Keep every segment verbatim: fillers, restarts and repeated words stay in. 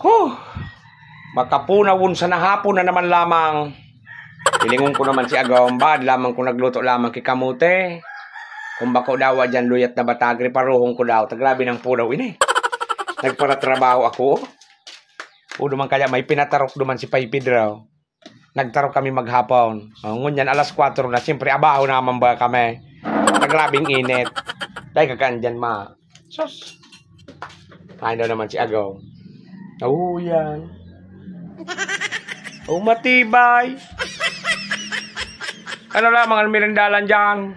Huh! Makapunawon sana hapon na naman lamang. Hilingon ko naman si Agom, bad lamang ko nagluto lamang ki kamote. Kung bako daw, dyan luyat na batag, reparohon ko daw. Ta grabe nang punaw ini. Nagparatrabaho ako. O duman kaya may pinatarok duman si Pay Pedro. Nagtarok kami maghapon. O, ngunyan alas kwatro na, siyempre, abaho naman ba kami? Ta grabeng init. Dahil kakaan dyan, ma. Sus. Ay, daw naman si Agaw. Oh, yan. Oh, matibay. Ano lamang ang mirindalan dyan?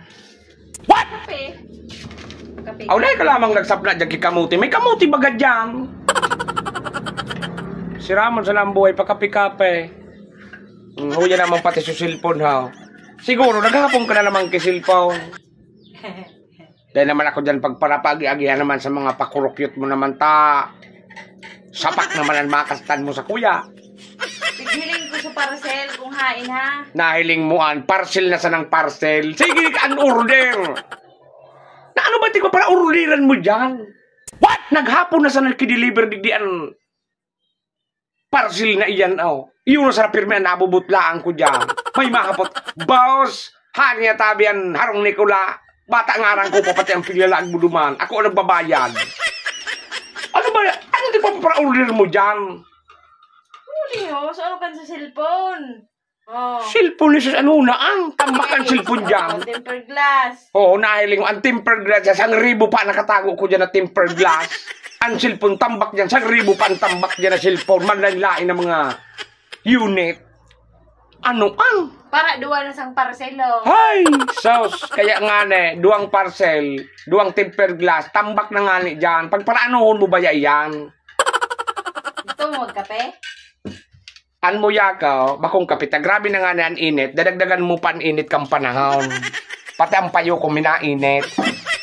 What? Kape. Kape. Aw, dahil ka lamang nagsapna dyan ki kamote. May kamote baga dyan? Siramon sa lambuhay, pakape-kape. Mm, huya naman pati sa cellphone, ha? Siguro, naghapon ka na naman ki cellphone. Dahil naman ako dyan pagparapagi-agihan naman sa mga pakurukyot mo naman ta. Sapak naman ang makastan mo sa kuya. Pighiling ko sa parcel kung hain, ha? Nahiling mo an parcel na sanang parcel. Sige, an order. Na ano ba, tigwa para orderan mo dyan? What? Naghapon na sana ki-deliver digdi an parcel na iyan, oh. Iyo na sana pirmi an nabubutlaan ko dyan. May mahapot, "Boss, hani tabi an harong ni Kula. Bata ngaran ko, papati ang piglalag mo duman. Ako ang nagbabayad." Ano ba yan? Ano di pa para-order mo dyan? Huli, oh. So, ano kan sa cellphone? Oh. Cellphone ni sus, ano na ang tambak ang cellphone dyan? Oh, tempered glass. Oo, nahiling mo. Ang tempered glass, sang ribo pa nakatago ko dyan na tempered glass. Ang cellphone, tambak dyan, sang ribo pa ang tambak dyan na cellphone. Manlain-lain na mga unit. Ano ang? Para duwa na sang parcel, oh. Hay! Sus! Kaya nga ne, duwang parcel, duwang tempered glass, tambak na nga ni dyan. Pagparaanuhon mo ba yan? Gusto mo magkape? An muya ko, bakong kape ta, grabe na nga na an init, dadagdagan mo pa an init kan panahon. Pati an payo ko minainit.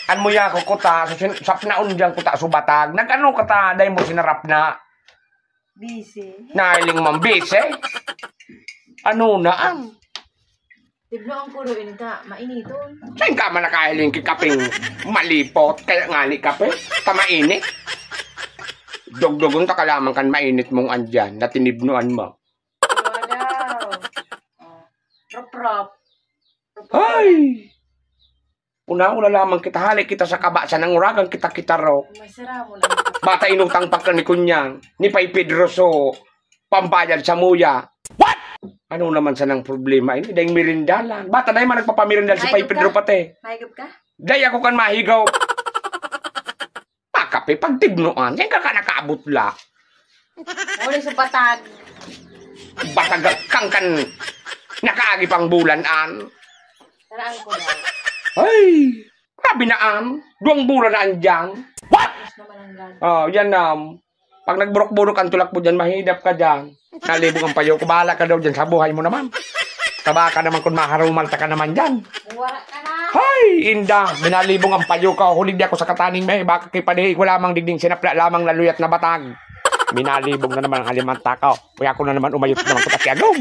An muya ko, kuta, so sin-, sapnaon diyan, kuta, subatag. Nag-ano ka ta, dahil mo sinarap na. Busy. Nahiling man busy. Ano na an? Tibnoan ko rin ka, mainiton. Saan ka man nakahiling ki kapeng malipot? Kaya nga ni kape, ta mainit. Dugdugon ta ka lamang kan mainit mong andyan na tinibnoan mo. Wala daw. Oh. Rop-rop. Rop-rop. Ay! Una-una lamang kita, hali kita sa kaba, sa nanguragan kita, kita ro. Masira mo lang. Bata inutang pa ka ni Kunyang, ni Pay Pedro so, pambayad sa muya. What? Ano naman sanang problema ini? Dahil mirindalan. Bata dahil man nagpapamirindal si Pay Pedro pati. Mahigop ka? Dahil ako kan mahigop. Makape, pagtibnoan. Yan ka ka nakaabot la. Uli sa batag. Batag kang kan nakaagi pang bulan an. Taraan ko daw. Ay, grabe na an. Duwang bulan na an dyan. What? Mas naman ang gag- Oh, yan na. Pag nagburok-burok ang tulak mo dyan, mahidap ka dyan. Nalibog ang payo ko, bahala ka daw dyan sa buhay mo naman. Taba ka naman kung maharumal ta ka naman dyan. Wala ka na. Hay, inda, minalibong ang payo ko. Hulig di ako sa kataning may, baka kipadihi ko lamang digding sinapla lamang laluyat na batag. Minalibong na naman ang halimang takaw. Kaya ako na naman umayot naman ko, Tati Agong.